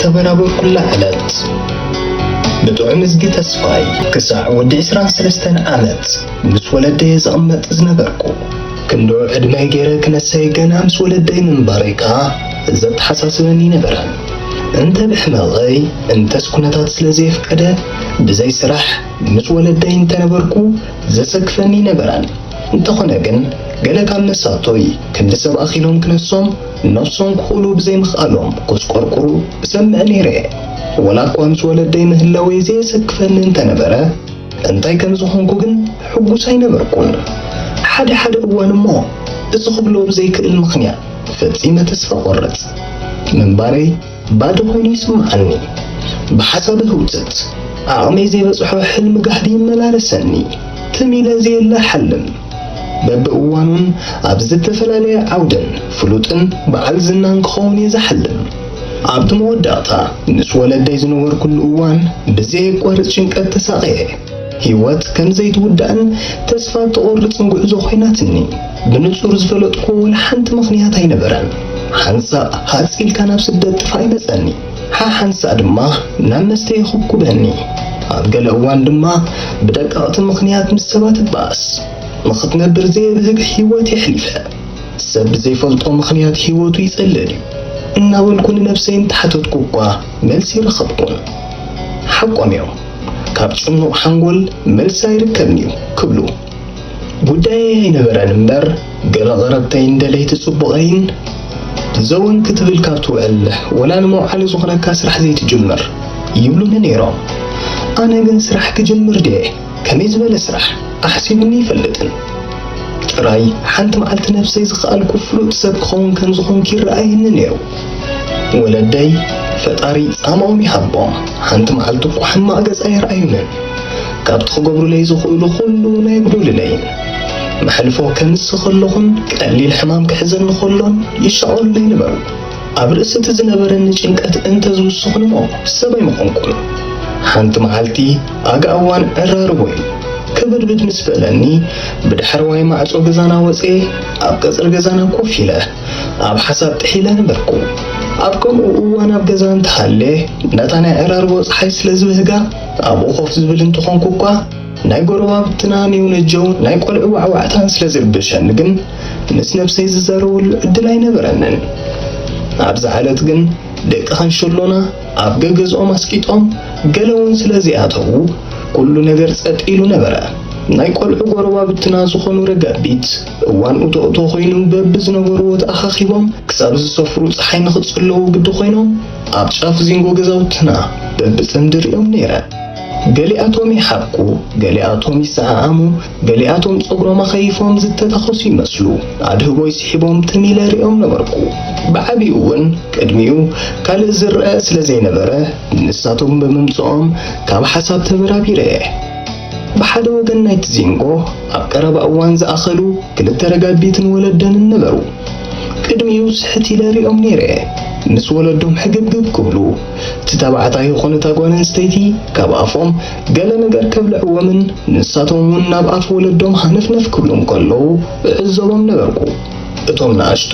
ዝተበራበርኩላ ዕለት። ብጥዑም እዝጊ ተስፋይ ክሳዕ ወዲ ዕስራን ሰለስተን ዓመት ምስ ወለደየ ዝቕመጥ ዝነበርኩ። ክንዶ ዕድመይ ገይረ ክነሰይ ገና ምስ ወለደይ ምንባረይ ከኣ ዘተሓሳስበኒ ነበረ። እንተ ብሕመቐይ እንተስ ኩነታት ስለ ዘየፍቀደ ብዘይ ስራሕ ምስ ወለደይ እንተነበርኩ ዘሰክፈኒ ነበረ። እንተኾነ ግን ገለ ካብ መሳቶይ ክንዲ ሰብ ኣኺሎም ክነሶም ነብሶም ክኽእሉ ብዘይምኽኣሎም ኮስቆርቁሩ እሰምዕ ነይረ። ወላ እኳ ምስ ወለደይ ምህላወይ ዘየሰክፈኒ እንተነበረ እንታይ ከም ዝኾንኩ ግን ሕጉስ ኣይነበርኩን። ሓደ ሓደ እዋን እሞ እዚ ክብሎ ብዘይክእል ምኽንያት ፈጺመ ተስፋ ቆርጽ። ምንባረይ ባዶ ኮይኑ ይስምዓኒ። ብሓሳብ ህውትት ዓቕመይ ዘይበጽሖ ሕልሚ ጋህዲ ይመላለሰኒ። ትም ኢለ ዘየለ ሓልም። በብእዋኑን ኣብ ዝተፈላለየ ዓውድን ፍሉጥን በዓል ዝናን ክኸውን እየ ዝሓልም። ኣብቲ መወዳእታ ምስ ወለደይ ዝነበርኩሉ እዋን ብዘየቋርጽ ጭንቀት ተሳቐየ። ህይወት ከም ዘይትውዳእን ተስፋ እትቖርጽን ጉዕዞ ኮይናትኒ። ብንጹር ዝፈለጥኩዎ ወላ ሓንቲ ምኽንያት ኣይነበረን። ሓንሳእ ሃጽ ኢልካ ናብ ስደት ጥፋእ ይመጸኒ። ሓሓንሳእ ድማ ናብ መስተ ይኹብኩበኒ። ኣብ ገለ እዋን ድማ ብደቀቕቲ ምኽንያት ምስ ሰባት እባኣስ። ንኽትነብር ዘየብህግ ህይወት የሕሊፈ። ሰብ ብዘይፈልጦ ምኽንያት ህይወቱ ይጸልእ ድዩ? እናበልኩ ንነብሰይ እንተሓተትኩ እኳ መልሲ ኣይረኸብኩን። ሓቆም እዮም። ካብ ጭኑቕ ሓንጎል መልሲ ኣይርከብን እዩ ክብሉ። ጉዳየይ ኣይነበረን እምበር፣ ገለ ቐረብተይን ደለይቲ ጽቡቐይን፣ ዘወን ክትብል ካብ ትውዕል፣ ወላ ንመውዓሊ ዝኾነካ ስራሕ ዘይትጅምር፣ ይብሉኒ ነይሮም። ኣነ ግን ስራሕ ክጅምር ድየ? ከመይ ዝበለ ስራሕ? ኣሕሲቡኒ ኣይፈልጥን። ጥራይ ሓንቲ መዓልቲ ነብሰይ ዝኸኣልኩ ፍሉጥ ሰብ ክኸውን ከም ዝኾንኩ ይረኣየኒ ነይሩ። ወለደይ ፈጣሪ ጻማኦም ይሃቦም፣ ሓንቲ መዓልቲ እኳ ሕማቕ ገጽ ኣየርኣዩንን። ካብቲ ክገብሩለይ ዝኽእሉ ኩሉ ናይ ጉዱልለይን። መሕልፎ ከምሲ ከለኹን ቀሊል ሕማም ክሕዘኒ ከሎን ይሻቐሉለይ ነበሩ። ኣብ ርእሲ እቲ ዝነበረኒ ጭንቀት እንተ ዝውስኹን እሞ ሰብ ኣይምኾንኩን። ሓንቲ መዓልቲ ኣጋ እዋን ዕራርቦ እዩ። ክብድብድ ምስ በለኒ ብዳሕረዋይ ማዕጾ ገዛና ወጽየ ኣብ ቀጽሪ ገዛና ኮፍ ኢለ ኣብ ሓሳብ ጥሒለ ነበርኩ። ኣብ ከምኡ እዋን ኣብ ገዛ እንተሃልየ ነታ ናይ ዕራርቦ ጸሓይ ስለ ዝብህጋ ኣብኡ ኮፍ ዝብል እንተኾንኩ እኳ ናይ ጎረባብትና ኔውነጀው ናይ ቆልዑ ዋዕዋዕታን ስለ ዝርብሸኒ ግን ምስ ነብሰይ ዝዛረበሉ ዕድል ኣይነበረንን። ኣብዛ ዕለት ግን ደቂ ካንሸሎና ኣብ ገገዝኦም ኣስቂጦም ገለ እውን ስለ ዘይኣተዉ ኩሉ ነገር ጸጥ ኢሉ ነበረ። ናይ ቆልዑ ጎረባብትና ዝኾኑ ረጋቢት እዋን ኡቶኡቶ ኮይኑ በብዝነበርዎ ተኣኻኺቦም ክሳብ ዝሰፍሩ ጸሓይ ንኽጽለዉ ግዲ ኮይኖም ኣብ ጫፍ ዚንጎ ገዛውትና በብጽምዲ ርእዮም ነይረ። ገሊኣቶም ይሓብኩ፣ ገሊኣቶም ይሰዓዓሙ፣ ገሊኣቶም ጸጉሮም ኣኸይፎም ዝተታኸሱ ይመስሉ። ኣድህቦይ ስሒቦም ትም ኢለ ርእዮም ነበርኩ። ብዓቢኡ እውን ቅድሚኡ ካልእ ዝረአ ስለ ዘይነበረ ንሳቶም ብምምጽኦም ካብ ሓሳብ ተበራቢረ እየ። ብሓደ ወገን ናይቲ ዚንጎ ኣብ ቀረባ እዋን ዝኣኸሉ ክልተ ረጋቢትን ወለደንን ነበሩ። ቅድሚኡ ስሕት ኢለ ርእዮም ነይረ። ምስ ወለዶም ሕግብግብ ክብሉ፣ እቲ ተባዕታይ ይኹን እታ ጓል ኣንስተይቲ ካብ ኣፎም ገለ ነገር ከብልዕዎምን ንሳቶም እውን ናብ ኣፍ ወለዶም ሃነፍነፍ ክብሉ እንከለዉ እዕዘቦም ነበርኩ። እቶም ንኣሽቱ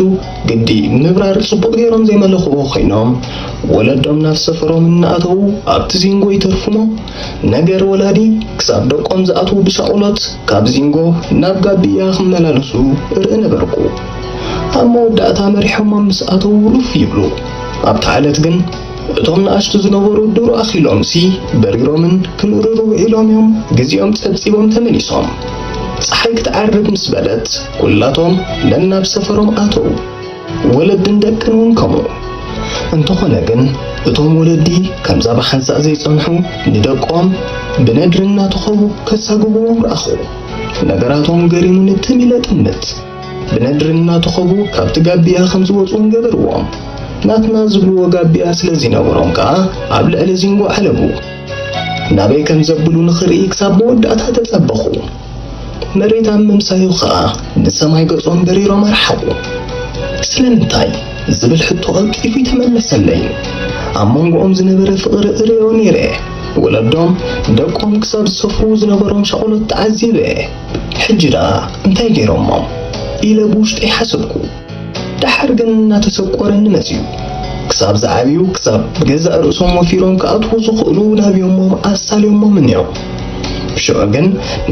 ግዲ ምብራር ጽቡቕ ገይሮም ዘይመለኽዎ ኮይኖም፣ ወለዶም ናብ ሰፈሮም እናኣተዉ ኣብቲ ዚንጎ ይተርፉሞ። ነገር ወላዲ ክሳብ ደቆም ዝኣትዉ ብሻቑሎት ካብ ዚንጎ ናብ ጋብያ ክመላለሱ እርኢ ነበርኩ። ኣብ መወዳእታ መሪሖሞም ምስ ኣተዉ ሩፍ ይብሉ። ኣብታ ዕለት ግን እቶም ንኣሽቱ ዝነበሩ ዱር ኣኺሎምሲ በሪሮምን ክንእርሩ ውዒሎም እዮም ግዜኦም ጸብጺቦም ተመሊሶም። ጸሓይ ክትዓርብ ምስ በለት ኩላቶም ነናብ ሰፈሮም ኣተዉ። ወለድን ደቅን እውን ከምኡ። እንተኾነ ግን እቶም ወለዲ ከምዛ ብሓንሳእ ዘይጸንሑ ንደቆም ብነድሪ እናተኸቡ ከሳግብዎም ረኣኹ። ነገራቶም ገሪሙኒ ትም ኢለ ጥምት። ብነድሪ እናተኸቡ ካብቲ ጋብያ ከም ዝወጹ እውን ገበርዎም። ናትና ዝብልዎ ጋብያ ስለ ዘይነበሮም ከኣ ኣብ ልዕሊ ዚንጎ ዓለቡ። ናበይ ከም ዘብሉ ንኽርኢ ክሳብ መወዳእታ ተጸበኹ። መሬት ኣብ ምምሳዩ ኸኣ ንሰማይ ገጾም በሪሮም ኣርሓቑ። ስለምንታይ ዝብል ሕቶ ቀልጢፉ ይተመለሰለይ። ኣብ መንጎኦም ዝነበረ ፍቕሪ እርእዮ ነይረ። ወለዶም ደቆም ክሳብ ዝሰፍሩ ዝነበሮም ሻቕሎት ተዓዚበ። ሕጂ ደኣ እንታይ ገይሮሞም? ኢለ ብውሽጠይ ሓሰብኩ። ደሓር ግን እናተሰቆረኒ መጺኡ። ክሳብ ዝዓብዩ፣ ክሳብ ብገዛእ ርእሶም ወፊሮም ክኣትዉ ዝኽእሉ ናብዮሞም ኣሳልዮሞም እኒኦም። ሽዑ ግን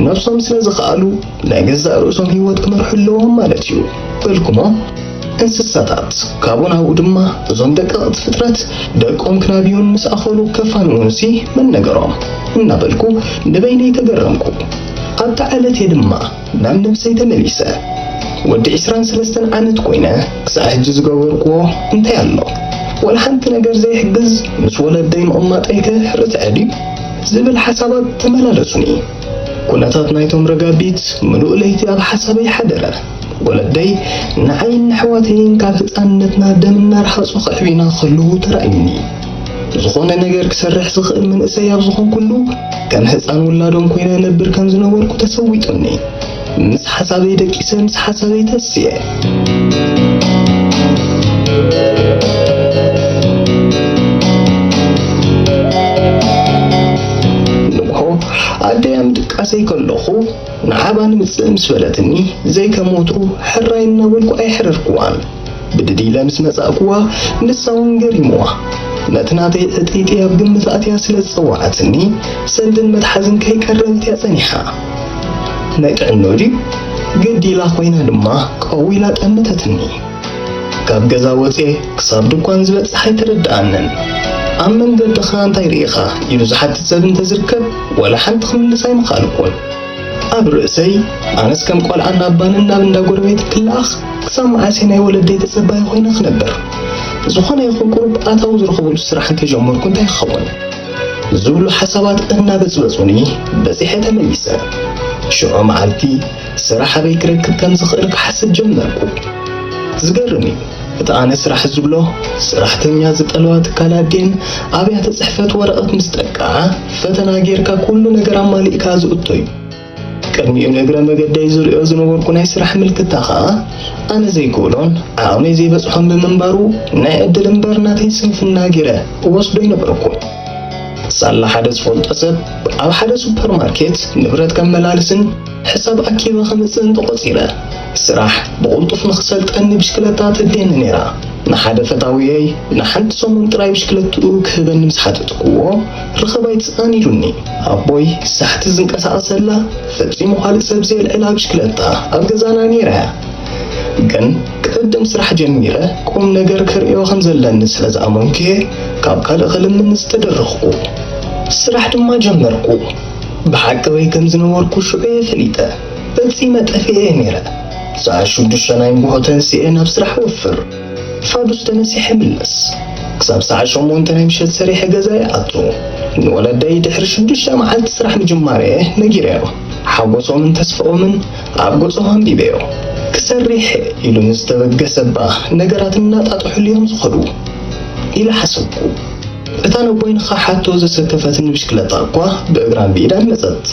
ነብሶም ስለ ዝኸኣሉ ናይ ገዛእ ርእሶም ህይወት ክመርሑ ኣለዎም ማለት እዩ በልኩሞ። እንስሳታት ካብኡ ናብኡ ድማ እዞም ደቀቕቲ ፍጥረት ደቆም ክናብዩን ምስ ኣኸሉ ከፋንዉንሲ መን ነገሮም እናበልኩ ንበይነይ ተገረምኩ። ኣብታ ዕለት እየ ድማ ናብ ነብሰይ ተመሊሰ። ወዲ ዕስራን ሰለስተን ዓመት ኮይነ ክሳዕ ሕጂ ዝገበርክዎ እንታይ ኣሎ? ወላ ሓንቲ ነገር ዘይሕግዝ ምስ ወለደይ ምቕማጠይከ ርትዐ ድዩ? ዝብል ሓሳባት ተመላለሱኒ። ኩነታት ናይቶም ረጋቢት ምሉእ ለይቲ ኣብ ሓሳበይ ሓደረ። ወለደይ ንዓይን ንኣሕዋተይን ካብ ህጻንነትና ደም እናረሃጹ ከዕብዩና ከለዉ ተራእዩኒ። ዝኾነ ነገር ክሰርሕ ዝኽእል መንእሰይ ኣብ ዝኾንኩሉ፣ ከም ህጻን ውላዶም ኮይነ እነብር ከም ዝነበርኩ ተሰዊጡኒ። ምስ ሓሳበይ ደቂሰ፣ ምስ ሓሳበይ ተስየ። ንግሆ ኣደይ ኣብ ምድቃሰይ ከለኹ፣ ንዓባ ንምጽእ ምስ በለትኒ፣ ዘይከም ወትሩ ሕራይ እናበልኩ ኣይሕረርኩዋን። ብድድ ኢለ ምስ መጻእኩዋ፣ ንሳ እውን ገሪምዋ። ነቲ ናተይ ዕጥይጥይ ኣብ ግምት ኣትያ ስለ ዝጸዋዓትኒ፣ ሰንድን መትሓዝን ከይቀረበት እያ ጸኒሓ። ናይ ጥዕንኡ ድዩ? ግዲ ኢላ ኮይና ድማ ቀው ኢላ ጠመተትኒ። ካብ ገዛ ወጽየ ክሳብ ድኳን ዝበጽሕ ኣይተረድኣንን። ኣብ መንገድኻ እንታይ ርኢኻ? ኢሉ ዝሓትት ሰብ እንተዝርከብ፣ ዋላ ሓንቲ ክምልስ ኣይምኸኣልኩን። ኣብ ርእሰይ፣ ኣነስ ከም ቆልዓ ናብ ባንን ናብ እንዳ ጎረቤትን ክለኣኽ፣ ክሳብ መዓስ እየ ናይ ወለደይ ተጸባዪ ኮይነ ክነብር? ዝኾነ ይኹን ቁሩብ ኣታዊ ዝረኽበሉ ስራሕ እንተጀመርኩ እንታይ ክኸውን? ዝብሉ ሓሳባት እናበጽበጹኒ በጺሐ ተመሊሰ። ሽዑ መዓልቲ ስራሕ ኣበይ ክረክብ ከም ዝኽእል ክሓስብ ጀመርኩ። ዝገርም እዩ፣ እቲ ኣነ ስራሕ ዝብሎ፣ ሰራሕተኛ ዝጠልባ ትካል ኣዴን ኣብያተ ጽሕፈት ወረቐት ምስ ጠቅዓ፣ ፈተና ጌርካ ኩሉ ነገር ኣማሊእካ ዝእቶ እዩ። ቅድሚኡ ንእግረ መገደይ ዝርእዮ ዝነበርኩ ናይ ስራሕ ምልክታ ኸኣ፣ ኣነ ዘይክእሎን ዓቕመይ ዘይበጽሖን ብምንባሩ፣ ናይ ዕድል እምበር ናተይ ስንፍና ጌረ እወስዶ ኣይነበርኩን። ሳላ ሓደ ዝፈልጦ ሰብ ኣብ ሓደ ሱፐርማርኬት ንብረት ከመላልስን ሕሳብ ኣኪበ ከምጽእን ተቖጺረ። ስራሕ ብቕልጡፍ ንኽሰልጠኒ ብሽክለታ ተድልየኒ ነይራ። ንሓደ ፈታውየይ ንሓንቲ ሰሙን ጥራይ ብሽክለትኡ ክህበኒ ምስ ሓተትክዎ፣ ርኸብ ኣይትስኣን ኢሉኒ። ኣቦይ ሳሕቲ ዝንቀሳቐሰላ ፈጺሙ ካልእ ሰብ ዘየልዕላ ብሽክለታ ኣብ ገዛና ነይራ እያ። ግን ቅድም ስራሕ ጀሚረ ቁም ነገር ክርእዮ ከም ዘለኒ ስለ ዝኣመንኩ እየ ካብ ካልእ ክልምን ዝተደረኽኩ። ስራሕ ድማ ጀመርኩ። ብሓቂ በይ ከም ዝነበርኩ ሽዑ እየ ፈሊጠ። ፈጺመ ጠፊኤ እየ ነይረ። ሰዓት ሽዱሽተ ናይ ንግሆ ተንሲኤ ናብ ስራሕ እወፍር። ፋዱስ ተነሲሐ ይምለስ። ክሳብ ሰዓት ሸሞንተ ናይ ምሸት ሰሪሐ ገዛይ ይኣቱ። ንወለደይ ድሕሪ ሽዱሽተ መዓልቲ ስራሕ ምጅማረየ ነጊረዮም። ሓጎሶምን ተስፍኦምን ኣብ ገጾም ኣንቢበዮ። ክሰርሕ ኢሉ ንዝተበገሰ እባ ነገራት እናጣጥሑሉ እዮም ዝኸዱ ኢለ ሓሰብኩ። እታ ነቦይ ንኽሓቶ ዘሰከፈትኒ ብሽክለታ እኳ ብእግራን ብኢዳን መጸት።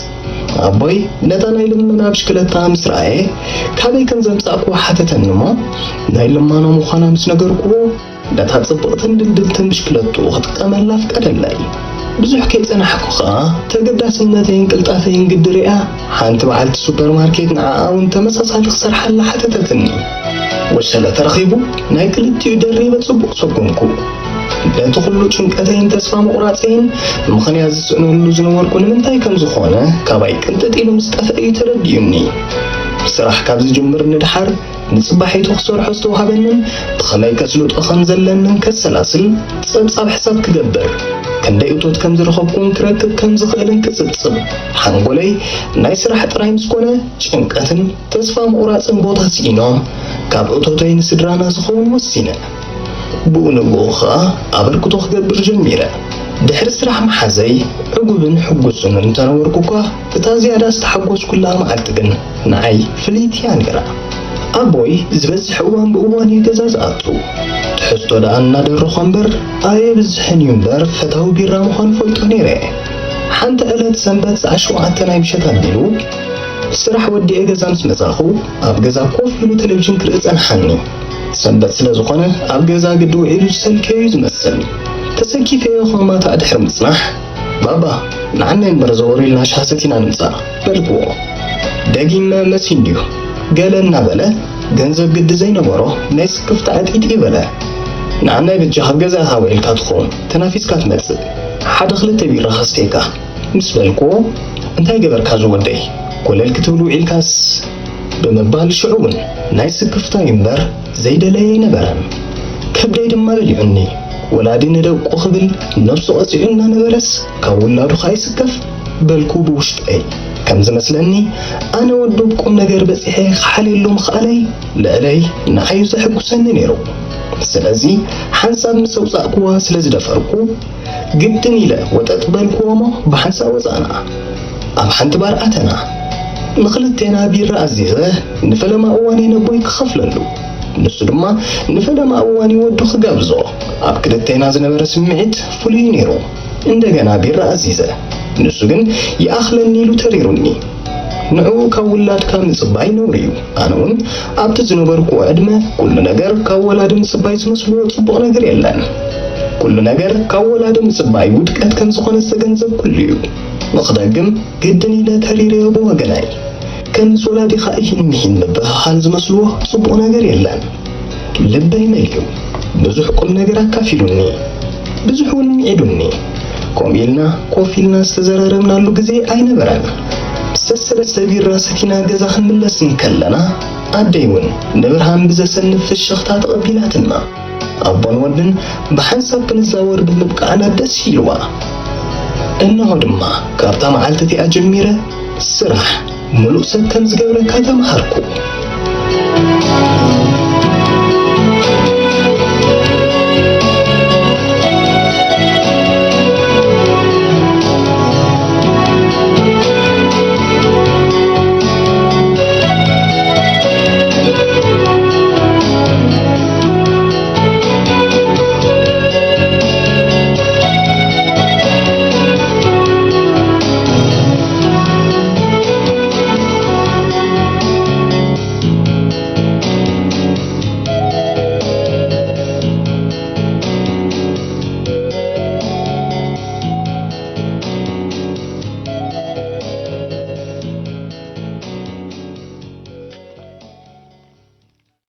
ኣቦይ ነታ ናይ ልመና ብሽክለታ ምስ ረኣየ፣ ካበይ ከም ዘምጻእክዋ ሓተተኒ እሞ፣ ናይ ልማኖ ምዃና ምስ ነገርክዎ፣ ነታ ጽብቕትን ድልድልትን ብሽክለትኡ ክጥቀመላ ኣፍቀደለይ። ብዙሕ ከይጸናሕኩ ኸኣ፣ ተገዳስነተይን ቅልጣፈይን ግዲ ሪኣ፣ ሓንቲ በዓልቲ ሱፐርማርኬት ንዓኣ እውን ተመሳሳሊ ክሰርሓላ ሓተተትኒ። ወሸለ ተረኺቡ፣ ናይ ክልቲኡ ደሪበ ጽቡቕ ሰጎምኩ። ነቲ ኩሉ ጭንቀተይን ተስፋ ምቑራጸይን ምኽንያት ዝስእነሉ ዝነበርኩ ንምንታይ ከም ዝኾነ ካባይ ቅንጥጥ ኢሉ ምስ ጠፍአ እዩ ተረዲኡኒ። ስራሕ ካብ ዝጅምር ንድሓር ንጽባሒቱ ክሰርሖ ዝተዋህበንን ብኸመይ ከስልጦ ከም ዘለንን ከሰላስል ጸብጻብ ሕሳብ ክገብር፣ ክንደይ እቶት ከም ዝረኸብኩን ክረክብ ከም ዝኽእልን ክጽብጽብ፣ ሓንጎለይ ናይ ስራሕ ጥራይ ምስ ኮነ ጭንቀትን ተስፋ ምቑራጽን ቦታ ስኢኖ፣ ካብ እቶተይ ንስድራና ዝኸውን ወሲነ። ብኡ ንብኡ ኸኣ ኣበርክቶ ክገብር ጀሚረ። ድሕሪ ስራሕ መሓዘይ ዕጉብን ሕጉስን እንተነበርኩ እኳ፣ እታ ዝያዳ ዝተሓጎስኩላ መዓልቲ ግን ንዓይ ፍልይቲ እያ ነይራ። ኣቦይ ዝበዝሕ እዋን ብእዋን እዩ ገዛ ዝኣቱ። ትሕዝቶ ደኣ እናደረኾ እምበር ኣየብዝሕን እዩ እምበር፣ ፈታዊ ቢራ ምዃኑ ፈልጦ ነይረ። ሓንቲ ዕለት ሰንበት ሰዓት ሸውዓተ ናይ ምሸት ኣቢሉ፣ ስራሕ ወዲኤ ገዛ ምስ መጻኹ፣ ኣብ ገዛ ኮፍ ኢሉ ቴሌቪዥን ክርኢ ጸንሓኒ። ሰንበት ስለ ዝኾነ፣ ኣብ ገዛ ግዲ ውዒሉ ዝሰልከዮ እዩ ዝመስል። ተሰኪፈዮ ከማታእ ድሕሪ ምጽናሕ፣ "ባባ፣ ንዓኒ እምበር ዘወር ኢልና ሻሂ ሰቲና ንምጻእ" በልክዎ። ደጊመ መሲንድዩ ገለ እናበለ፣ ገንዘብ ግዲ ዘይነበሮ ናይ ስክፍታ ዕጢጢ በለ። ንዓናይ በጃኻ ኣብ ገዛኻ ውዒልካ ትኸውን፣ ተናፊስካ ትመጽእ፣ ሓደ ክልተ ቢራ ከስተየካ ምስ በልክዎ፣ እንታይ ገበርካ ዝወደይ? ኮለል ክትብል ውዒልካስ? ብምባል ሽዑ እውን ናይ ስክፍታ እዩ እምበር ዘይደለየ ኣይነበረን። ከብደይ ድማ በሊዑኒ። ወላዲ ንደቁ ክብል ነብሱ ቀጺዑ እናነበረስ ካብ ውላዱ ከኣ ይስከፍ በልኩ ብውሽጠይ። ከም ዝመስለኒ ኣነ ወዱ ቁም ነገር በጺሐ ክሓልየሉ ምኽኣለይ ልዕለይ ንዓዩ ዘሐጉሰኒ ነይሩ። ስለዚ ሓንሳብ ምስ ኣውጻእክዋ ስለ ዝደፈርኩ ግድን ኢለ ወጠጥ በልክዎ እሞ ብሓንሳብ ወጻእና። ኣብ ሓንቲ ባር ኣተና። ንኽልቴና ቢራ ኣዚዘ ንፈለማ እዋን ነቦይ ክኸፍለሉ፣ ንሱ ድማ ንፈለማ እዋን ወዱ ክጋብዞ። ኣብ ክልቴና ዝነበረ ስምዒት ፍሉይ ነይሩ። እንደገና ቢራ ኣዚዘ፣ ንሱ ግን ይኣኽለኒ ኢሉ ተሪሩኒ። ንዕኡ ካብ ውላድካ ምጽባይ ነውሪ እዩ። ኣነ እውን ኣብቲ ዝነበርኩዎ ዕድመ ኩሉ ነገር ካብ ወላዲ ምጽባይ ዝመስልዎ ጽቡቕ ነገር የለን። ኩሉ ነገር ካብ ወላዲ ምጽባይ ውድቀት ከም ዝኾነ ዝተገንዘብኩሉ እዩ። ንኽደግም ግድን ኢለ ተሪረዮ ብወገናይ። ከምስ ወላዲኻ ኢሂን ሚሂን ምብህሃል ዝመስልዎ ጽቡቕ ነገር የለን። ልበይ መሊኡ ብዙሕ ቁም ነገር ኣካፊሉኒ፣ ብዙሕ እውን ምዒዱኒ። ከምኡ ኢልና ኮፍ ኢልና ዝተዘራረብናሉ ግዜ ኣይነበረን። ሰሰለስተ ቢራ ሰቲና ገዛ ክንምለስ እንከለና ኣደይ እውን ንብርሃን ብዘሰንፍ ፍሽኽታ ተቐቢላትና። ኣቦን ወድን ብሓንሳብ ክንዛወር ብምብቃዕና ደስ ኢልዋ። እነሆ ድማ ካብታ መዓልቲ እቲኣ ጀሚረ ስራሕ ምሉእ ሰብ ከም ዝገብረካ ተምሃርኩ።